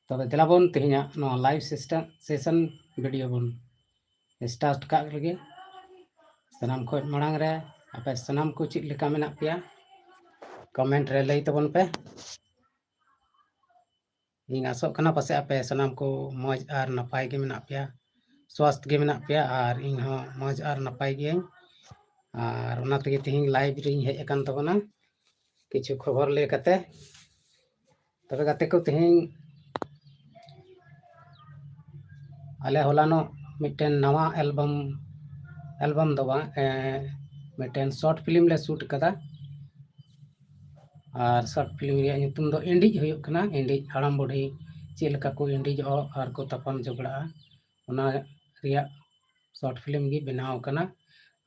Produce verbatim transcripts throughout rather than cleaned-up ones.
ᱛᱚᱵᱮ ᱫᱮᱞᱟ ᱵᱚᱱ ᱛᱮᱦᱮᱧᱟᱜ ᱱᱚᱣᱟ live system session video ᱵᱚᱱ start ᱠᱟᱜ ᱞᱮᱜᱮ᱾ ᱥᱟᱱᱟᱢ ᱠᱷᱚᱱ ᱢᱟᱲᱟᱝ ᱨᱮ ᱟᱯᱮ ᱥᱟᱱᱟᱢ ᱠᱚ ᱪᱮᱫ ᱞᱮᱠᱟ ᱢᱮᱱᱟᱜ ᱯᱮᱭᱟ, comment ᱨᱮ ᱞᱟᱹᱭ ᱛᱟᱵᱚᱱ ᱯᱮ᱾ ᱤᱧ ᱟᱥᱚᱜ ᱠᱟᱱᱟ ᱯᱟᱥᱮᱡ ᱟᱯᱮ ᱥᱟᱱᱟᱢ ᱠᱚ ᱢᱚᱡᱽ ᱟᱨ ᱱᱟᱯᱟᱭ ᱜᱮ ᱢᱮᱱᱟᱜ ᱯᱮᱭᱟ, ᱥᱣᱟᱥᱛᱷ ᱜᱮ ᱢᱮᱱᱟᱜ ᱯᱮᱭᱟ, ᱟᱨ ᱤᱧ ᱦᱚᱸ ᱢᱚᱡᱽ ᱟᱨ ᱱᱟᱯᱟᱭ ᱜᱤᱭᱟᱹᱧ᱾ ᱟᱨ ᱚᱱᱟ ᱛᱮᱜᱮ ᱛᱮᱦᱮᱧ live ᱨᱤᱧ ᱦᱮᱡ ᱟᱠᱟᱱ ᱛᱟᱵᱚᱱᱟ ᱠᱤᱪᱷᱩ ᱠᱷᱚᱵᱚᱨ ᱞᱟᱹᱭ ᱠᱟᱛᱮ᱾ ᱛᱚᱵᱮ ᱜᱟᱛᱮ ᱠᱚ, ᱛᱮᱦᱮᱧ ᱟᱞᱮ ᱦᱚᱞᱟᱱᱚᱜ ᱢᱤᱫᱴᱮᱱ ᱱᱟᱣᱟ album, album ᱫᱚ ᱵᱟᱝ, ᱮ, ᱢᱤᱫᱴᱮᱱ short film ᱞᱮ shoot ᱠᱟᱫᱟ᱾ ᱟᱨ short film ᱨᱮᱭᱟᱜ ᱧᱩᱛᱩᱢ ᱫᱚ ᱤᱸᱰᱤᱡ ᱦᱩᱭᱩᱜ ᱠᱟᱱᱟ᱾ ᱤᱸᱰᱤᱡ, ᱦᱟᱲᱟᱢ ᱵᱩᱰᱷᱤ ᱪᱮᱫ ᱞᱮᱠᱟ ᱠᱚ ᱤᱸᱰᱤᱡᱚᱜᱼᱟ ᱟᱨ ᱠᱚ ᱛᱟᱯᱟᱢ ᱡᱷᱚᱜᱽᱲᱟᱜᱼᱟ, ᱚᱱᱟ ᱨᱮᱭᱟᱜ short film ᱜᱮ ᱵᱮᱱᱟᱣ ᱠᱟᱱᱟ᱾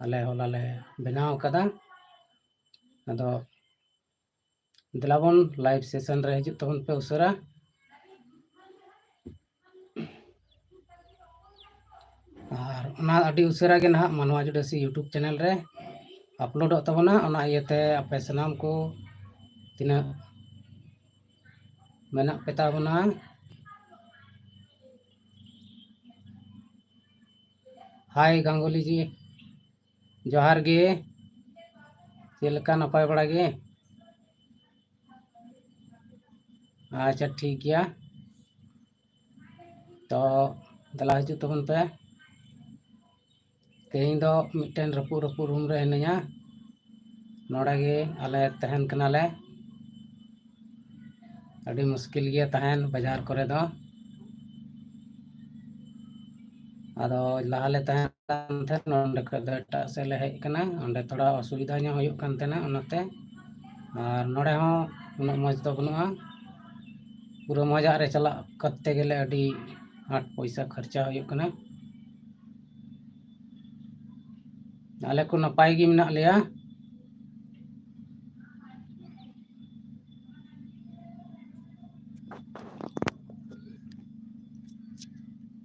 ᱟᱞᱮ ᱦᱚᱞᱟ ᱞᱮ ᱵᱮᱱᱟᱣ ᱠᱟᱫᱟ᱾ ᱟᱫᱚ ᱫᱮᱞᱟ ᱵᱚᱱ live session ᱨᱮ ᱦᱤᱡᱩᱜ ᱛᱟᱵᱚᱱ ᱯᱮ ᱩᱥᱟᱹᱨᱟ᱾ ᱟᱨ ᱚᱱᱟ ᱟᱹᱰᱤ ᱩᱥᱟᱹᱨᱟ ᱜᱮ ᱱᱟᱦᱟᱜ ᱢᱟᱱᱣᱟ ᱡᱩᱰᱟᱹᱥᱤ YouTube channel ᱨᱮ uploadᱚᱜ ᱛᱟᱵᱚᱱᱟ᱾ ᱚᱱᱟ ᱤᱭᱟᱹᱛᱮ ᱟᱯᱮ ᱥᱟᱱᱟᱢ ᱠᱚ ᱛᱤᱱᱟᱹᱜ ᱢᱮᱱᱟᱜ ᱯᱮ ᱛᱟᱵᱚᱱᱟ, ᱦᱟᱭ ᱜᱟᱝᱜᱩᱞᱤ ᱡᱤ, ᱡᱚᱦᱟᱨ ᱜᱮ᱾ ᱪᱮᱫ ᱞᱮᱠᱟ, ᱱᱟᱯᱟᱭ ᱵᱟᱲᱟ ᱜᱮ? ᱟᱪᱪᱷᱟ, ᱴᱷᱤᱠ ᱜᱮᱭᱟ᱾ ᱛᱚ ᱫᱮᱞᱟ ᱦᱤᱡᱩᱜ ᱛᱟᱵᱚᱱ ᱯᱮ᱾ ᱛᱮᱦᱮᱧ ᱫᱚ ᱢᱤᱫᱴᱮᱱ ᱨᱟᱹᱯᱩᱫ ᱨᱟᱹᱯᱩᱫ room ᱨᱮ ᱦᱤᱱᱟᱹᱧᱟ᱾ ᱱᱚᱰᱮ ᱜᱮ ᱟᱞᱮ ᱛᱟᱦᱮᱱ ᱠᱟᱱᱟᱞᱮ᱾ ᱟᱹᱰᱤ ᱢᱩᱥᱠᱤᱞ ᱜᱮᱭᱟ ᱛᱟᱦᱮᱱ ᱵᱟᱡᱟᱨ ᱠᱚᱨᱮ ᱫᱚ᱾ ᱟᱫᱚ ᱞᱟᱦᱟ ᱞᱮ ᱛᱟᱦᱮᱱ ᱠᱟᱱ ᱛᱟᱦᱮᱸᱫ, ᱱᱚᱰᱮ ᱠᱷᱚᱡ ᱫᱚ ᱮᱴᱟᱜ ᱥᱮᱫ ᱞᱮ ᱦᱮᱡ ᱠᱟᱱᱟ᱾ ᱚᱸᱰᱮ ᱛᱷᱚᱲᱟ ᱚᱥᱩᱵᱤᱫᱷᱟ ᱧᱚᱜ ᱦᱩᱭᱩᱜ ᱠᱟᱱ ᱛᱟᱦᱮᱱᱟ, ᱚᱱᱟᱛᱮ᱾ ᱟᱨ ᱱᱚᱰᱮ ᱦᱚᱸ ᱩᱱᱟᱹᱜ ᱢᱚᱡᱽ ᱫᱚ ᱵᱟᱹᱱᱩᱜᱼᱟ᱾ ᱯᱩᱨᱟᱹ ᱢᱚᱡᱟᱜ ᱨᱮ ᱪᱟᱞᱟᱜ ᱠᱚᱨᱛᱮ ᱜᱮᱞᱮ ᱟᱹᱰᱤ ᱟᱸᱴ ᱯᱚᱭᱥᱟ ᱠᱷᱚᱨᱪᱟ ᱦᱩᱭᱩᱜ ᱠᱟᱱᱟ᱾ ᱟᱞᱮ ᱠᱚ ᱱᱟᱯᱟᱭ ᱜᱮ ᱢᱮᱱᱟᱜ ᱞᱮᱭᱟ᱾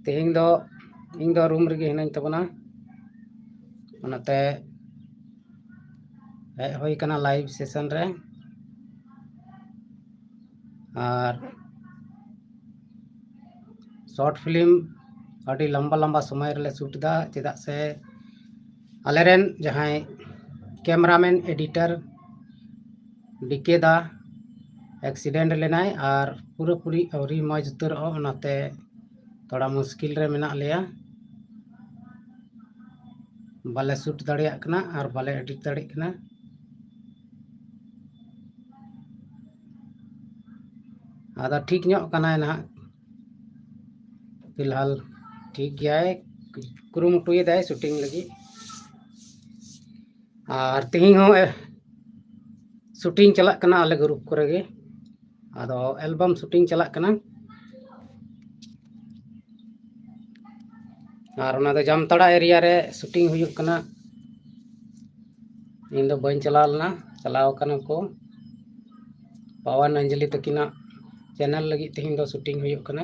ᱛᱮᱦᱮᱧ ᱫᱚ ᱤᱧ ᱫᱚ room ᱨᱮᱜᱮ ᱦᱤᱱᱟᱹᱧ ᱛᱟᱵᱚᱱᱟ, ᱚᱱᱟᱛᱮ ᱦᱮᱡ ᱦᱩᱭ ᱠᱟᱱᱟ live session ᱨᱮ᱾ ᱟᱨ ᱥᱚᱨᱴ ᱯᱷᱤᱞᱢ ᱟᱹᱰᱤ ᱞᱟᱢᱵᱟ ᱞᱟᱢᱵᱟ ᱥᱚᱢᱚᱭ ᱨᱮᱞᱮ ᱥᱩᱴ ᱮᱫᱟ, ᱪᱮᱫᱟᱜ ᱥᱮ ᱟᱞᱮᱨᱮᱱ ᱡᱟᱦᱟᱸᱭ ᱠᱮᱢᱮᱨᱟᱢᱮᱱ ᱮᱰᱤᱴᱟᱨ ᱰᱤᱠᱮ ᱫᱟ ᱮᱠᱥᱤᱰᱮᱱᱴ ᱞᱮᱱᱟᱭ ᱟᱨ ᱯᱩᱨᱟᱹᱯᱩᱨᱤ ᱟᱹᱣᱨᱤ ᱢᱚᱡᱽ ᱩᱛᱟᱹᱨᱚᱜᱼᱟ, ᱚᱱᱟᱛᱮ ᱛᱷᱚᱲᱟ ᱢᱩᱥᱠᱤᱞ ᱨᱮ ᱢᱮᱱᱟᱜ ᱞᱮᱭᱟ, ᱵᱟᱞᱮ ᱥᱩᱴ ᱫᱟᱲᱮᱭᱟᱜ ᱠᱟᱱᱟ ᱟᱨ ᱵᱟᱞᱮ ᱮᱰᱤᱴ ᱫᱟᱲᱮᱭᱟᱜ ᱠᱟᱱᱟ᱾ ᱟᱫᱚ ᱴᱷᱤᱠ ᱧᱚᱜ ᱠᱟᱱᱟᱭ ᱱᱟᱦᱟᱜ, ᱯᱷᱤᱞᱦᱟᱞ ᱴᱷᱤᱠ ᱜᱮᱭᱟᱭ, ᱠᱩᱨᱩᱢᱩᱴᱩᱭᱮᱫᱟᱭ ᱥᱩᱴᱤᱝ ᱞᱟᱹᱜᱤᱫ᱾ ᱟᱨ ᱛᱮᱦᱮᱧ ᱦᱚᱸ ᱥᱩᱴᱤᱝ ᱪᱟᱞᱟᱜ ᱠᱟᱱᱟ ᱟᱞᱮ ᱜᱨᱩᱯ ᱠᱚᱨᱮ ᱜᱮ, ᱟᱫᱚ ᱮᱞᱵᱟᱢ ᱥᱩᱴᱤᱝ ᱪᱟᱞᱟᱜ ᱠᱟᱱᱟ᱾ ᱟᱨ ᱚᱱᱟ ᱫᱚ ᱡᱟᱢᱛᱟᱲᱟ ᱮᱨᱤᱭᱟ ᱨᱮ ᱥᱩᱴᱤᱝ ᱦᱩᱭᱩᱜ ᱠᱟᱱᱟ᱾ ᱤᱧ ᱫᱚ ᱵᱟᱹᱧ ᱪᱟᱞᱟᱣ ᱞᱮᱱᱟ, ᱪᱟᱞᱟᱣ ᱠᱟᱱᱟ ᱠᱚ ᱯᱟᱣᱟᱱ ᱚᱧᱡᱚᱞᱤ ᱛᱟᱹᱠᱤᱱᱟᱜ ᱪᱮᱱᱮᱞ ᱞᱟᱹᱜᱤᱫ ᱛᱮᱦᱮᱧ ᱫᱚ ᱥᱩᱴᱤᱝ ᱦᱩᱭᱩᱜ ᱠᱟᱱᱟ᱾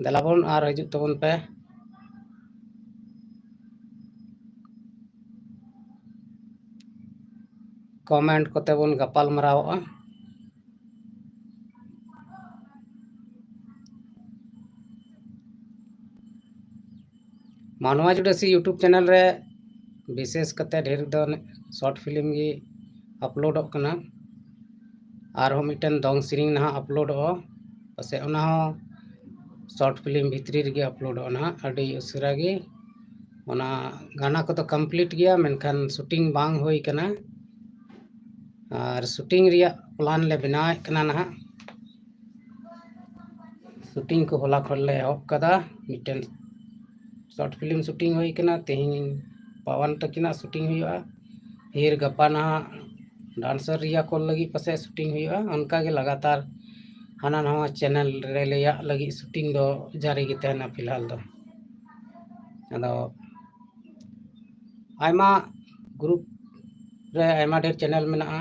ᱫᱮᱞᱟᱵᱚᱱ ᱟᱨ ᱦᱤᱡᱩᱜ ᱛᱟᱵᱚᱱ ᱯᱮ, ᱠᱚᱢᱮᱱᱴ ᱠᱚᱛᱮ ᱵᱚᱱ ᱜᱟᱯᱟᱞ ᱢᱟᱨᱟᱣᱚᱜᱼᱟ᱾ ᱢᱟᱱᱣᱟ ᱡᱩᱰᱟᱹᱥᱤ YouTube ᱪᱮᱱᱮᱞ ᱨᱮ ᱵᱤᱥᱮᱥ ᱠᱟᱛᱮ ᱰᱷᱮᱨ ᱫᱚ ᱥᱚᱨᱴ ᱯᱷᱤᱞᱢ ᱜᱮ ᱟᱯᱞᱳᱰᱚᱜ ᱠᱟᱱᱟ᱾ ᱟᱨᱦᱚᱸ ᱢᱤᱫᱴᱮᱱ ᱫᱚᱝ ᱥᱮᱨᱮᱧ ᱱᱟᱦᱟᱜ ᱟᱯᱞᱳᱰᱚᱜᱼᱟ, ᱯᱟᱥᱮᱡ ᱚᱱᱟ ᱦᱚᱸ ᱥᱚᱨᱴ ᱯᱷᱤᱞᱢ ᱵᱷᱤᱛᱨᱤ ᱨᱮᱜᱮ ᱟᱯᱞᱳᱰᱚᱜᱼᱟ ᱱᱟᱦᱟᱜ ᱟᱹᱰᱤ ᱩᱥᱟᱹᱨᱟ ᱜᱮ᱾ ᱚᱱᱟ ᱜᱟᱱᱟ ᱠᱚᱫᱚ ᱠᱚᱢᱯᱞᱤᱴ ᱜᱮᱭᱟ, ᱢᱮᱱᱠᱷᱟᱱ ᱥᱩᱴᱤᱝ ᱵᱟᱝ ᱦᱩᱭ ᱠᱟᱱᱟ᱾ ᱟᱨ ᱥᱩᱴᱤᱝ ᱨᱮᱭᱟᱜ ᱯᱞᱟᱱ ᱞᱮ ᱵᱮᱱᱟᱣᱮᱫ ᱠᱟᱱᱟ ᱱᱟᱦᱟᱜ᱾ ᱥᱩᱴᱤᱝ ᱠᱚ ᱦᱚᱞᱟ ᱠᱷᱚᱱ ᱞᱮ ᱮᱦᱚᱵ ᱠᱟᱫᱟ᱾ ᱢᱤᱫᱴᱮᱱ ᱥᱚᱨᱴ ᱯᱷᱤᱞᱢ ᱥᱩᱴᱤᱝ ᱦᱩᱭ ᱠᱟᱱᱟ, ᱛᱮᱦᱮᱧ ᱯᱟᱣᱟᱱ ᱛᱟᱹᱠᱤᱱᱟᱜ ᱥᱩᱴᱤᱝ ᱦᱩᱭᱩᱜᱼᱟ, ᱯᱷᱤᱨ ᱜᱟᱯᱟ ᱱᱟᱦᱟᱜ ᱰᱟᱱᱥᱟᱨ ᱨᱤᱭᱟ ᱠᱚ ᱞᱟᱹᱜᱤᱫ ᱯᱟᱥᱮᱡ ᱥᱩᱴᱤᱝ ᱦᱩᱭᱩᱜᱼᱟ᱾ ᱚᱱᱠᱟᱜᱮ ᱞᱟᱜᱟᱛᱟᱨ ᱦᱟᱱᱟ ᱱᱟᱣᱟ ᱪᱮᱱᱮᱞ ᱨᱮ ᱞᱟᱹᱭᱟᱜ ᱞᱟᱹᱜᱤᱫ ᱥᱩᱴᱤᱝ ᱫᱚ ᱡᱟᱹᱨᱤ ᱜᱮ ᱛᱟᱦᱮᱱᱟ ᱯᱷᱤᱞᱦᱟᱞ ᱫᱚ᱾ ᱟᱫᱚ ᱟᱭᱢᱟ ᱜᱨᱩᱯ ᱨᱮ ᱟᱭᱢᱟ ᱰᱷᱮᱨ ᱪᱮᱱᱮᱞ ᱢᱮᱱᱟᱜᱼᱟ,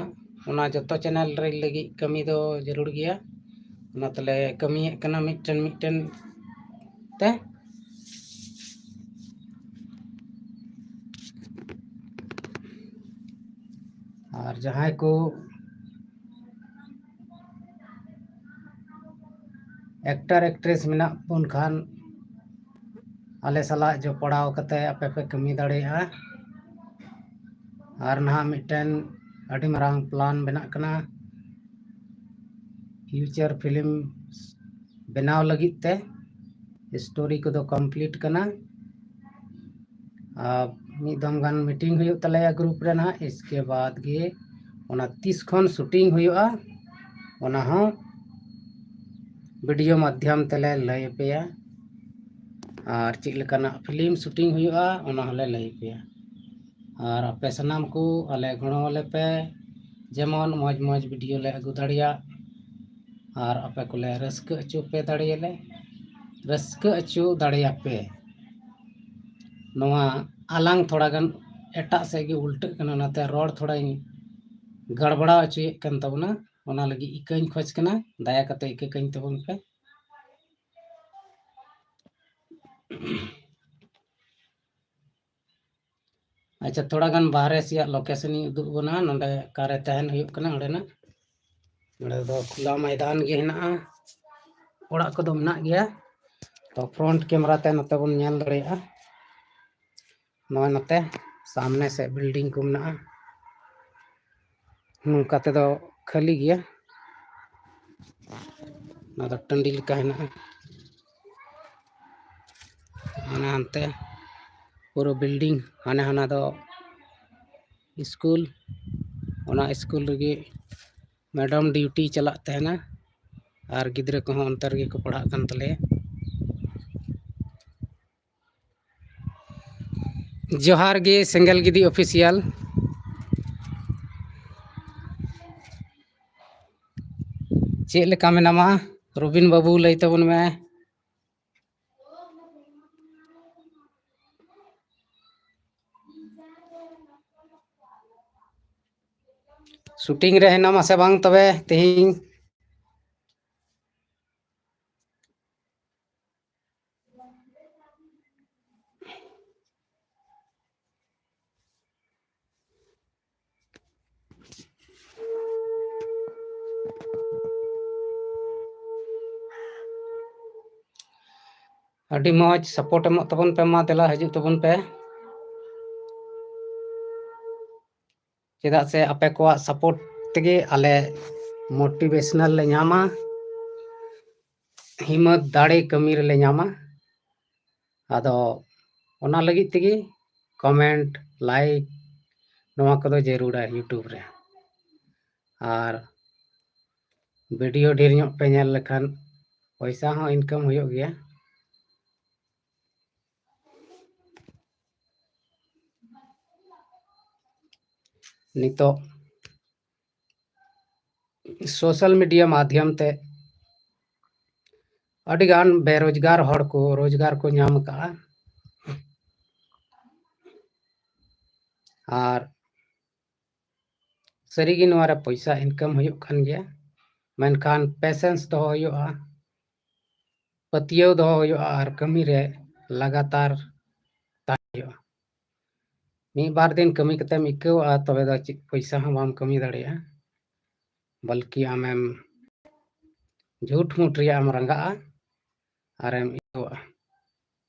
ᱚᱱᱟ ᱡᱚᱛᱚ ᱪᱮᱱᱮᱞ ᱨᱮ ᱞᱟᱹᱜᱤᱫ ᱠᱟᱹᱢᱤ ᱫᱚ ᱡᱟᱹᱨᱩᱲ ᱜᱮᱭᱟ᱾ ᱚᱱᱟ ᱛᱮᱞᱮ ᱠᱟᱹᱢᱤᱭᱮᱫ ᱠᱟᱱᱟ ᱢᱤᱫᱴᱮᱱ ᱢᱤᱫᱴᱮᱱ ᱛᱮ᱾ ᱟᱨ ᱡᱟᱦᱟᱸᱭ ᱠᱚ actor actress ᱢᱮᱱᱟᱜ ᱵᱚᱱ ᱠᱷᱟᱱ, ᱟᱞᱮ ᱥᱟᱞᱟᱜ ᱡᱚᱯᱲᱟᱣ ᱠᱟᱛᱮ ᱟᱯᱮ ᱯᱮ ᱠᱟᱹᱢᱤ ᱫᱟᱲᱮᱭᱟᱜᱼᱟ᱾ ᱟᱨ ᱱᱟᱦᱟᱜ ᱢᱤᱫᱴᱮᱱ ᱟᱹᱰᱤ ᱢᱟᱨᱟᱝ plan ᱵᱮᱱᱟᱜ ᱠᱟᱱᱟ future film ᱵᱮᱱᱟᱣ ᱞᱟᱹᱜᱤᱫ ᱛᱮ᱾ Story ᱠᱚᱫᱚ complete ᱠᱟᱱᱟ᱾ ᱟᱨ ᱢᱤᱫ ᱫᱚᱢ ᱜᱟᱱ meeting ᱦᱩᱭᱩᱜ ᱛᱟᱞᱮᱭᱟ group ᱨᱮ ᱱᱟᱦᱟᱜ, ᱤᱥᱠᱮ ᱵᱟᱫᱽ ᱜᱮ ᱚᱱᱟ ᱛᱤᱥ ᱠᱷᱚᱱ shooting ᱦᱩᱭᱩᱜᱼᱟ, ᱚᱱᱟ ᱦᱚᱸ video ᱢᱟᱫᱽᱫᱷᱚᱢ ᱛᱮᱞᱮ ᱞᱟᱹᱭ ᱟᱯᱮᱭᱟ᱾ ᱟᱨ ᱪᱮᱫ ᱞᱮᱠᱟᱱᱟᱜ film shooting ᱦᱩᱭᱩᱜᱼᱟ, ᱚᱱᱟ ᱦᱚᱸᱞᱮ ᱞᱟᱹᱭ ᱟᱯᱮᱭᱟ᱾ ᱟᱨ ᱟᱯᱮ ᱥᱟᱱᱟᱢ ᱠᱚ ᱟᱞᱮ ᱜᱚᱲᱚ ᱟᱞᱮ ᱯᱮ, ᱡᱮᱢᱚᱱ ᱢᱚᱡᱽ ᱢᱚᱡᱽ video ᱞᱮ ᱟᱹᱜᱩ ᱫᱟᱲᱮᱭᱟᱜ ᱟᱨ ᱟᱯᱮ ᱠᱚᱞᱮ ᱨᱟᱹᱥᱠᱟᱹ ᱦᱚᱪᱚ ᱯᱮ ᱫᱟᱲᱮᱭᱟᱞᱮ, ᱨᱟᱹᱥᱠᱟᱹ ᱦᱚᱪᱚ ᱫᱟᱲᱮᱭᱟᱯᱮ᱾ ᱱᱚᱣᱟ ᱟᱞᱟᱝ ᱛᱷᱚᱲᱟ ᱜᱟᱱ ᱮᱴᱟᱜ ᱥᱮᱫ ᱜᱮ ᱩᱞᱴᱟᱹᱜ ᱠᱟᱱᱟ, ᱚᱱᱟᱛᱮ ᱨᱚᱲ ᱛᱷᱚᱲᱟᱧ ᱜᱟᱲᱵᱟᱲᱟᱣ ᱦᱚᱪᱚᱭᱮᱫ ᱠᱟᱱ ᱛᱟᱵᱚᱱᱟ᱾ ᱚᱱᱟ ᱞᱟᱹᱜᱤᱫ ᱤᱠᱟᱹᱧ ᱠᱷᱚᱡᱽ ᱠᱟᱱᱟ, ᱫᱟᱭᱟ ᱠᱟᱛᱮ ᱤᱠᱟᱹ ᱠᱟᱹᱧ ᱛᱟᱵᱚᱱ ᱯᱮ᱾ ᱟᱪᱪᱷᱟ, ᱛᱷᱚᱲᱟ ᱜᱟᱱ ᱵᱟᱦᱨᱮ ᱥᱮᱭᱟᱜ location ᱤᱧ ᱩᱫᱩᱜ ᱵᱚᱱᱟ, ᱱᱚᱰᱮ ᱚᱠᱟᱨᱮ ᱛᱟᱦᱮᱱ ᱦᱩᱭᱩᱜ ᱠᱟᱱᱟ ᱚᱸᱰᱮᱱᱟᱜ᱾ ᱱᱚᱰᱮ ᱫᱚ ᱠᱷᱩᱞᱟ ᱢᱚᱭᱫᱟᱱ ᱜᱮ ᱦᱮᱱᱟᱜᱼᱟ, ᱚᱲᱟᱜ ᱠᱚᱫᱚ ᱢᱮᱱᱟᱜ ᱜᱮᱭᱟ᱾ ᱛᱚ front camera ᱛᱮ ᱱᱚᱛᱮ ᱵᱚᱱ ᱧᱮᱞ ᱫᱟᱲᱮᱭᱟᱜᱼᱟ, ᱱᱚᱜᱼᱚᱭ ᱱᱚᱛᱮ ᱥᱟᱢᱱᱮ ᱥᱮᱫ building ᱠᱚ ᱢᱮᱱᱟᱜᱼᱟ᱾ ᱱᱚᱝᱠᱟ ᱛᱮᱫᱚ ᱠᱷᱟᱹᱞᱤ ᱜᱮᱭᱟ, ᱱᱚᱣᱟ ᱫᱚ ᱴᱟᱺᱰᱤ ᱞᱮᱠᱟ ᱦᱮᱱᱟᱜᱼᱟ᱾ ᱦᱟᱱᱮ ᱦᱟᱱᱛᱮ ᱯᱩᱨᱟᱹ building, ᱦᱟᱱᱮ ᱦᱟᱱᱟ ᱫᱚ ᱥᱠᱩᱞ, ᱚᱱᱟ ᱥᱠᱩᱞ ᱨᱮᱜᱮ madam duty ᱪᱟᱞᱟᱜ ᱛᱟᱦᱮᱱᱟ ᱟᱨ ᱜᱤᱫᱽᱨᱟᱹ ᱠᱚᱦᱚᱸ ᱚᱱᱛᱮ ᱨᱮᱜᱮ ᱠᱚ ᱯᱟᱲᱦᱟᱜ ᱠᱟᱱ ᱛᱟᱞᱮᱭᱟ᱾ ᱡᱚᱦᱟᱨ ᱜᱮ ᱥᱮᱸᱜᱮᱞ ᱜᱤᱫᱤ official᱾ ᱪᱮᱫ ᱞᱮᱠᱟ ᱢᱮᱱᱟᱢᱟ ᱨᱚᱵᱤᱱ ᱵᱟᱹᱵᱩ, ᱞᱟᱹᱭ ᱛᱟᱵᱚᱱ ᱢᱮ᱾ Shooting ᱨᱮ ᱦᱮᱱᱟᱢᱟ ᱥᱮ ᱵᱟᱝ ᱛᱚᱵᱮ ᱛᱮᱦᱮᱧ? ᱟᱹᱰᱤ ᱢᱚᱡᱽ support ᱮᱢᱚᱜ ᱛᱟᱵᱚᱱ ᱯᱮ, ᱢᱟ ᱫᱮᱞᱟ ᱦᱤᱡᱩᱜ ᱛᱟᱵᱚᱱ ᱯᱮ᱾ ᱪᱮᱫᱟᱜ ᱥᱮ ᱟᱯᱮ ᱠᱚᱣᱟᱜ support ᱛᱮᱜᱮ ᱟᱞᱮ motivational ᱞᱮ ᱧᱟᱢᱟ, ᱦᱤᱢᱢᱚᱛ ᱫᱟᱲᱮ ᱠᱟᱹᱢᱤ ᱨᱮᱞᱮ ᱧᱟᱢᱟ᱾ ᱟᱫᱚ ᱚᱱᱟ ᱞᱟᱹᱜᱤᱫ ᱛᱮᱜᱮ comment, like ᱱᱚᱣᱟ ᱠᱚᱫᱚ ᱡᱟᱹᱨᱩᱲᱟ YouTube ᱨᱮ᱾ ᱟᱨ video ᱰᱷᱮᱨ ᱧᱚᱜ ᱯᱮ ᱧᱮᱞ ᱞᱮᱠᱷᱟᱱ ᱯᱚᱭᱥᱟ ᱦᱚᱸ income ᱦᱩᱭᱩᱜ ᱜᱮᱭᱟ᱾ ᱱᱤᱛᱚᱜ social media ᱢᱟᱫᱷᱭᱚᱢ ᱛᱮ ᱟᱹᱰᱤᱜᱟᱱ ᱵᱮᱨᱳᱡᱽᱜᱟᱨ ᱦᱚᱲ ᱠᱚ ᱨᱳᱡᱽᱜᱟᱨ ᱠᱚ ᱧᱟᱢ ᱟᱠᱟᱫᱼᱟ᱾ ᱟᱨ ᱥᱟᱹᱨᱤᱜᱮ ᱱᱚᱣᱟ ᱨᱮ ᱯᱚᱭᱥᱟ income ᱦᱩᱭᱩᱜ ᱠᱟᱱ ᱜᱮᱭᱟ, ᱢᱮᱱᱠᱷᱟᱱ patience ᱫᱚᱦᱚ ᱦᱩᱭᱩᱜᱼᱟ, ᱯᱟᱹᱛᱭᱟᱹᱣ ᱫᱚᱦᱚ ᱦᱩᱭᱩᱜᱼᱟ ᱟᱨ ᱠᱟᱹᱢᱤ ᱨᱮ ᱞᱟᱜᱟᱛᱟᱨ ᱛᱟᱦᱮᱸ ᱦᱩᱭᱩᱜᱼᱟ᱾ ᱢᱤᱫ ᱵᱟᱨ ᱫᱤᱱ ᱠᱟᱹᱢᱤ ᱠᱟᱛᱮᱢ ᱟᱹᱭᱠᱟᱹᱣᱟ, ᱛᱚᱵᱮ ᱫᱚ ᱪᱮᱫ ᱯᱚᱭᱥᱟ ᱦᱚᱸ ᱵᱟᱢ ᱠᱟᱹᱢᱤ ᱫᱟᱲᱮᱭᱟᱜᱼᱟ, ᱵᱚᱞᱠᱤ ᱟᱢᱮᱢ ᱡᱷᱩᱴ ᱢᱩᱴ ᱨᱮᱭᱟᱜ ᱮᱢ ᱨᱟᱸᱜᱟᱜᱼᱟ ᱟᱨᱮᱢ ᱟᱹᱭᱠᱟᱹᱣᱟ᱾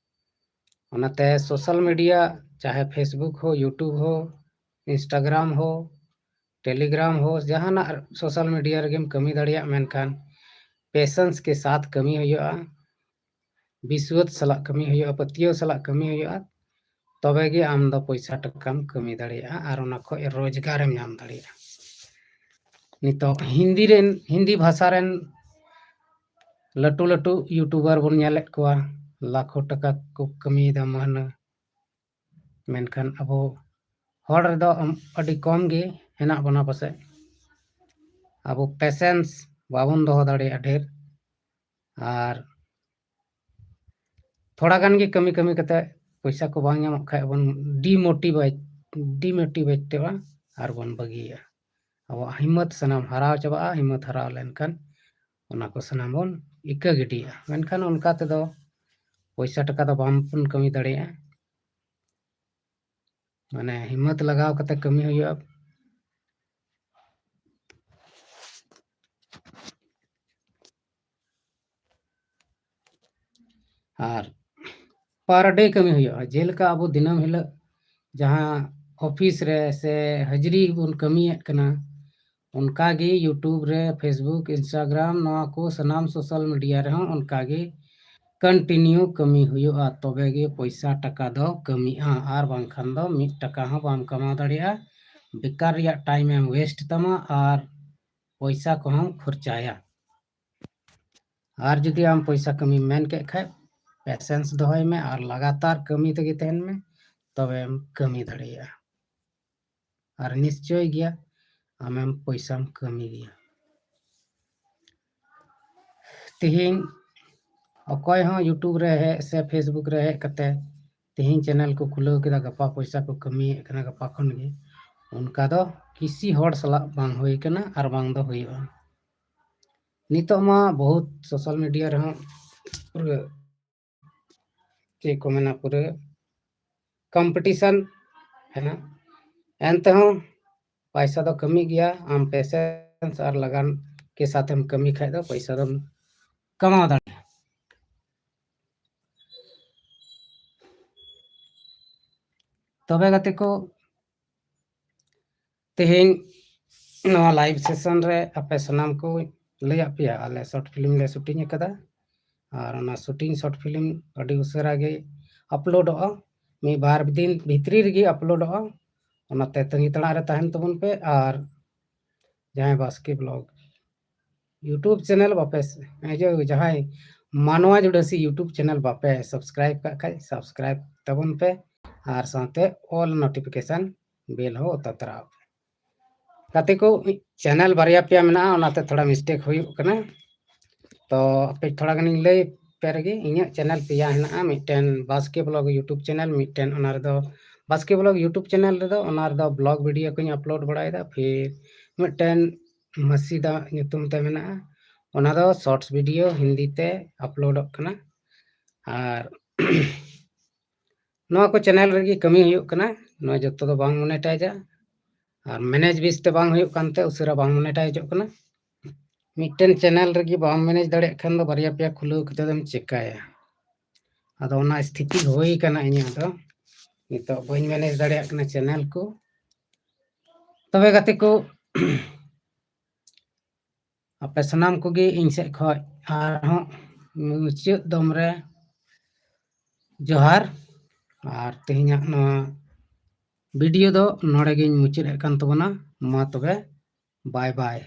ᱚᱱᱟᱛᱮ social media, ᱪᱟᱦᱮ Facebook ᱦᱳ, YouTube ᱦᱳ, Instagram ᱦᱳ, Telegram ᱦᱳ, ᱡᱟᱦᱟᱱᱟᱜ social media ᱨᱮᱜᱮᱢ ᱠᱟᱹᱢᱤ ᱫᱟᱲᱮᱭᱟᱜ, ᱢᱮᱱᱠᱷᱟᱱ patience ᱠᱮ ᱥᱟᱛᱷ ᱠᱟᱹᱢᱤ ᱦᱩᱭᱩᱜᱼᱟ, ᱵᱤᱥᱣᱟᱹᱥ ᱥᱟᱞᱟᱜ ᱠᱟᱹᱢᱤ ᱦᱩᱭᱩᱜᱼᱟ, ᱯᱟᱹᱛᱭᱟᱹᱣ ᱥᱟᱞᱟᱜ ᱠᱟᱹᱢᱤ ᱦᱩᱭᱩᱜᱼᱟ, ᱛᱚᱵᱮ ᱜᱮ ᱟᱢ ᱫᱚ ᱯᱚᱭᱥᱟ ᱴᱟᱠᱟᱢ ᱠᱟᱹᱢᱤ ᱫᱟᱲᱮᱭᱟᱜᱼᱟ ᱟᱨ ᱚᱱᱟ ᱠᱷᱚᱱ ᱨᱳᱡᱽᱜᱟᱨᱮᱢ ᱧᱟᱢ ᱫᱟᱲᱮᱭᱟᱜᱼᱟ᱾ ᱱᱤᱛᱚᱜ ᱦᱤᱱᱫᱤ ᱨᱮᱱ, ᱦᱤᱱᱫᱤ ᱵᱷᱟᱥᱟ ᱨᱮᱱ ᱞᱟᱹᱴᱩ ᱞᱟᱹᱴᱩ YouTuber ᱵᱚᱱ ᱧᱮᱞᱮᱫ ᱠᱚᱣᱟ, ᱞᱟᱠᱷᱚ ᱴᱟᱠᱟ ᱠᱚ ᱠᱟᱹᱢᱤᱭᱮᱫᱟ ᱢᱟᱹᱦᱱᱟᱹ, ᱢᱮᱱᱠᱷᱟᱱ ᱟᱵᱚ ᱦᱚᱲ ᱨᱮᱫᱚ ᱟᱹᱰᱤ ᱠᱚᱢ ᱜᱮ ᱦᱮᱱᱟᱜ ᱵᱚᱱᱟ ᱯᱟᱥᱮᱡ᱾ ᱟᱵᱚ patience ᱵᱟᱵᱚᱱ ᱫᱚᱦᱚ ᱫᱟᱲᱮᱭᱟᱜᱼᱟ ᱰᱷᱮᱨ, ᱟᱨ ᱛᱷᱚᱲᱟ ᱜᱟᱱ ᱜᱮ ᱠᱟᱹᱢᱤ ᱠᱟᱹᱢᱤ ᱠᱟᱛᱮ ᱯᱚᱭᱥᱟ ᱠᱚ ᱵᱟᱝ ᱧᱟᱢᱚᱜ ᱠᱷᱟᱡ ᱵᱚᱱ demotivate, demotivateᱚᱜᱼᱟ ᱟᱨ ᱵᱚᱱ ᱵᱟᱹᱜᱤᱭᱟᱜᱼᱟ᱾ ᱟᱵᱚᱣᱟᱜ ᱦᱤᱢᱢᱚᱛ ᱥᱟᱱᱟᱢ ᱦᱟᱨᱟᱣ ᱪᱟᱵᱟᱜᱼᱟ᱾ ᱦᱤᱢᱢᱚᱛ ᱦᱟᱨᱟᱣ ᱞᱮᱱᱠᱷᱟᱱ ᱚᱱᱟ ᱠᱚ ᱥᱟᱱᱟᱢ ᱵᱚᱱ ᱤᱠᱟᱹ ᱜᱤᱰᱤᱭᱟᱜᱼᱟ᱾ ᱢᱮᱱᱠᱷᱟᱱ ᱚᱱᱠᱟ ᱛᱮᱫᱚ ᱯᱚᱭᱥᱟ ᱴᱟᱠᱟ ᱫᱚ ᱵᱟᱝ ᱵᱚᱱ ᱠᱟᱹᱢᱤ ᱫᱟᱲᱮᱭᱟᱜᱼᱟ᱾ ᱢᱟᱱᱮ ᱦᱤᱢᱢᱚᱛ ᱞᱟᱜᱟᱣ ᱠᱟᱛᱮ ᱠᱟᱹᱢᱤ ᱦᱩᱭᱩᱜᱼᱟ᱾ ᱟᱨ per day ᱠᱟᱹᱢᱤ ᱦᱩᱭᱩᱜᱼᱟ᱾ ᱡᱮᱞᱮᱠᱟ ᱟᱵᱚ ᱫᱤᱱᱟᱹᱢ ᱦᱤᱞᱳᱜ ᱡᱟᱦᱟᱸ ᱚᱯᱷᱤᱥ ᱨᱮ ᱥᱮ ᱦᱟᱹᱡᱨᱤ ᱵᱚᱱ ᱠᱟᱹᱢᱤᱭᱮᱫ ᱠᱟᱱᱟ, ᱚᱱᱠᱟᱜᱮ YouTube ᱨᱮ, Facebook, Instagram, ᱱᱚᱣᱟ ᱠᱚ ᱥᱟᱱᱟᱢ social media ᱨᱮᱦᱚᱸ ᱚᱱᱠᱟᱜᱮ continue ᱠᱟᱹᱢᱤ ᱦᱩᱭᱩᱜᱼᱟ, ᱛᱚᱵᱮ ᱜᱮ ᱯᱚᱭᱥᱟ ᱴᱟᱠᱟ ᱫᱚ ᱠᱟᱹᱢᱤᱜᱼᱟ, ᱟᱨ ᱵᱟᱝᱠᱷᱟᱱ ᱫᱚ ᱢᱤᱫ ᱴᱟᱠᱟ ᱦᱚᱸ ᱵᱟᱢ ᱠᱟᱢᱟᱣ ᱫᱟᱲᱮᱭᱟᱜᱼᱟ᱾ ᱵᱮᱠᱟᱨ ᱨᱮᱭᱟᱜ time ᱮᱢ waste ᱛᱟᱢᱟ ᱟᱨ ᱯᱚᱭᱥᱟ ᱠᱚᱦᱚᱸᱢ ᱠᱷᱚᱨᱪᱟᱭᱟ᱾ ᱟᱨ ᱡᱩᱫᱤ ᱟᱢ ᱯᱚᱭᱥᱟ ᱠᱟᱹᱢᱤᱢ ᱢᱮᱱ ᱠᱮᱫ ᱠᱷᱟᱡ, patience ᱫᱚᱦᱚᱭ ᱢᱮ ᱟᱨ ᱞᱟᱜᱟᱛᱟᱨ ᱠᱟᱹᱢᱤ ᱛᱮᱜᱮ ᱛᱟᱦᱮᱱ ᱢᱮ, ᱛᱚᱵᱮᱢ ᱠᱟᱹᱢᱤ ᱫᱟᱲᱮᱭᱟᱜᱼᱟ᱾ ᱟᱨ ᱱᱤᱥᱪᱚᱭ ᱜᱮᱭᱟ, ᱟᱢᱮᱢ ᱯᱚᱭᱥᱟᱢ ᱠᱟᱹᱢᱤ ᱜᱮᱭᱟ᱾ ᱛᱤᱦᱤᱧ ᱚᱠᱚᱭ ᱦᱚᱸ YouTube ᱨᱮ ᱦᱮᱡ ᱥᱮ Facebook ᱨᱮ ᱦᱮᱡ ᱠᱟᱛᱮ ᱛᱤᱦᱤᱧ channel ᱠᱚ ᱠᱷᱩᱞᱟᱹᱣ ᱠᱮᱫᱟ, ᱜᱟᱯᱟ ᱯᱚᱭᱥᱟ ᱠᱚ ᱠᱟᱹᱢᱤᱭᱮᱫ ᱠᱟᱱᱟ ᱜᱟᱯᱟ ᱠᱷᱚᱱ ᱜᱮ, ᱚᱱᱠᱟ ᱫᱚ ᱠᱤᱥᱤ ᱦᱚᱲ ᱥᱟᱞᱟᱜ ᱵᱟᱝ ᱦᱩᱭ ᱠᱟᱱᱟ ᱟᱨ ᱵᱟᱝ ᱫᱚ ᱦᱩᱭᱩᱜᱼᱟ᱾ ᱱᱤᱛᱚᱜ ᱢᱟ ᱵᱚᱦᱩᱛ social media ᱨᱮᱦᱚᱸ ᱯᱩᱨᱟᱹ ᱪᱮᱫ ᱠᱚ ᱢᱮᱱᱟ, ᱯᱩᱨᱟᱹ competition ᱦᱮᱱᱟᱜ᱾ ᱮᱱᱛᱮᱦᱚᱸ ᱯᱚᱭᱥᱟ ᱫᱚ ᱠᱟᱹᱢᱤ ᱜᱮᱭᱟ, ᱟᱢ patience ᱟᱨ ᱞᱟᱜᱟᱱ ᱠᱮ ᱥᱟᱛᱷᱮᱢ ᱠᱟᱹᱢᱤ ᱠᱷᱟᱡ ᱫᱚ ᱯᱚᱭᱥᱟ ᱫᱚᱢ ᱠᱟᱢᱟᱣ ᱫᱟᱲᱮᱭᱟᱜᱼᱟ᱾ ᱛᱚᱵᱮ ᱜᱟᱛᱮ ᱠᱚ, ᱛᱮᱦᱮᱧ ᱱᱚᱣᱟ live session ᱨᱮ ᱟᱯᱮ ᱥᱟᱱᱟᱢ ᱠᱚ ᱞᱟᱹᱭᱟᱫ ᱯᱮᱭᱟ, ᱟᱞᱮ short film ᱞᱮ shooting ᱟᱠᱟᱫᱟ᱾ ᱟᱨ ᱚᱱᱟ shooting short film ᱟᱹᱰᱤ ᱩᱥᱟᱹᱨᱟ ᱜᱮ uploadᱚᱜᱼᱟ, ᱢᱤᱫ ᱵᱟᱨ ᱫᱤᱱ ᱵᱷᱤᱛᱨᱤ ᱨᱮᱜᱮ uploadᱚᱜᱼᱟ᱾ ᱚᱱᱟᱛᱮ ᱛᱟᱺᱜᱤ ᱛᱟᱲᱟᱜ ᱨᱮ ᱛᱟᱦᱮᱱ ᱛᱟᱵᱚᱱ ᱯᱮ᱾ ᱟᱨ ᱡᱟᱦᱟᱸᱭ ᱵᱟᱥᱠᱮ vlog YouTube channel ᱵᱟᱯᱮ, ᱤᱭᱟᱹ, ᱡᱟᱦᱟᱸᱭ ᱢᱟᱱᱣᱟ ᱡᱩᱰᱟᱹᱥᱤ YouTube channel ᱵᱟᱯᱮ subscribe ᱠᱟᱜ ᱠᱷᱟᱡ, subscribe ᱛᱟᱵᱚᱱ ᱯᱮ ᱟᱨ ᱥᱟᱶᱛᱮ all notification bell ᱦᱚᱸ ᱚᱛᱟ ᱛᱚᱨᱟᱣ ᱯᱮ᱾ ᱜᱟᱛᱮ ᱠᱚ, channel ᱵᱟᱨᱭᱟ ᱯᱮᱭᱟ ᱢᱮᱱᱟᱜᱼᱟ, ᱚᱱᱟᱛᱮ ᱛᱷᱚᱲᱟ mistake ᱦᱩᱭᱩᱜ ᱠᱟᱱᱟ᱾ ᱛᱚ ᱟᱯᱮ ᱛᱷᱚᱲᱟ ᱜᱟᱱᱤᱧ ᱞᱟᱹᱭ ᱯᱮ ᱨᱮᱜᱮ, ᱤᱧᱟᱹᱜ channel ᱯᱮᱭᱟ ᱦᱮᱱᱟᱜᱼᱟ, ᱢᱤᱫᱴᱮᱱ ᱵᱟᱥᱠᱮ vlog YouTube channel, ᱢᱤᱫᱴᱮᱱ ᱚᱱᱟ ᱨᱮᱫᱚ ᱵᱟᱥᱠᱮ vlog YouTube channel ᱨᱮᱫᱚ ᱚᱱᱟ ᱨᱮᱫᱚ vlog video ᱠᱚᱧ upload ᱵᱟᱲᱟᱭᱮᱫᱟ, ᱯᱷᱤᱨ ᱢᱤᱫᱴᱮᱱ ᱢᱟᱹᱥᱤᱫᱟ ᱧᱩᱛᱩᱢ ᱛᱮ ᱢᱮᱱᱟᱜᱼᱟ, ᱚᱱᱟ ᱫᱚ shorts video ᱦᱤᱱᱫᱤ ᱛᱮ uploadᱚᱜ ᱠᱟᱱᱟ᱾ ᱟᱨ ᱱᱚᱣᱟ ᱠᱚ channel ᱨᱮᱜᱮ ᱠᱟᱹᱢᱤ ᱦᱩᱭᱩᱜ ᱠᱟᱱᱟ, ᱱᱚᱣᱟ ᱡᱚᱛᱚ ᱫᱚ ᱵᱟᱝ monetizeᱟ᱾ ᱟᱨ manage ᱵᱮᱥ ᱛᱮ ᱵᱟᱝ ᱦᱩᱭᱩᱜ ᱠᱟᱱᱛᱮ ᱩᱥᱟᱹᱨᱟ ᱵᱟᱝ monetizeᱚᱜ ᱠᱟᱱᱟ᱾ ᱢᱤᱫᱴᱮᱱ channel ᱨᱮᱜᱮ ᱵᱟᱢ manage ᱫᱟᱲᱮᱭᱟᱜ ᱠᱷᱟᱱ ᱫᱚ ᱵᱟᱨᱭᱟ ᱯᱮᱭᱟ ᱠᱷᱩᱞᱟᱹᱣ ᱠᱟᱛᱮ ᱫᱚᱢ ᱪᱮᱠᱟᱭᱟ? ᱟᱫᱚ ᱚᱱᱟ ᱥᱛᱷᱤᱛᱤ ᱦᱩᱭ ᱠᱟᱱᱟ ᱤᱧᱟᱹᱜ ᱫᱚ᱾ ᱱᱤᱛᱚᱜ ᱵᱟᱹᱧ ᱢᱮᱱᱮᱡᱽ ᱫᱟᱲᱮᱭᱟᱜ ᱠᱟᱱᱟ ᱪᱮᱱᱮᱞ ᱠᱚ᱾ ᱛᱚᱵᱮ ᱜᱟᱛᱮ ᱠᱚ, ᱟᱯᱮ ᱥᱟᱱᱟᱢ ᱠᱚᱜᱮ ᱤᱧ ᱥᱮᱫ ᱠᱷᱚᱱ ᱟᱨᱦᱚᱸ ᱢᱩᱪᱟᱹᱫ ᱫᱚᱢ ᱨᱮ ᱡᱚᱦᱟᱨ᱾ ᱟᱨ ᱛᱮᱦᱮᱧᱟᱜ ᱱᱚᱣᱟ ᱵᱷᱤᱰᱤᱭᱳ ᱫᱚ ᱱᱚᱰᱮ ᱜᱤᱧ ᱢᱩᱪᱟᱹᱫ ᱮᱫ ᱠᱟᱱ ᱛᱟᱵᱚᱱᱟ᱾ ᱢᱟ ᱛᱚᱵᱮ, ᱵᱟᱭ ᱵᱟᱭ᱾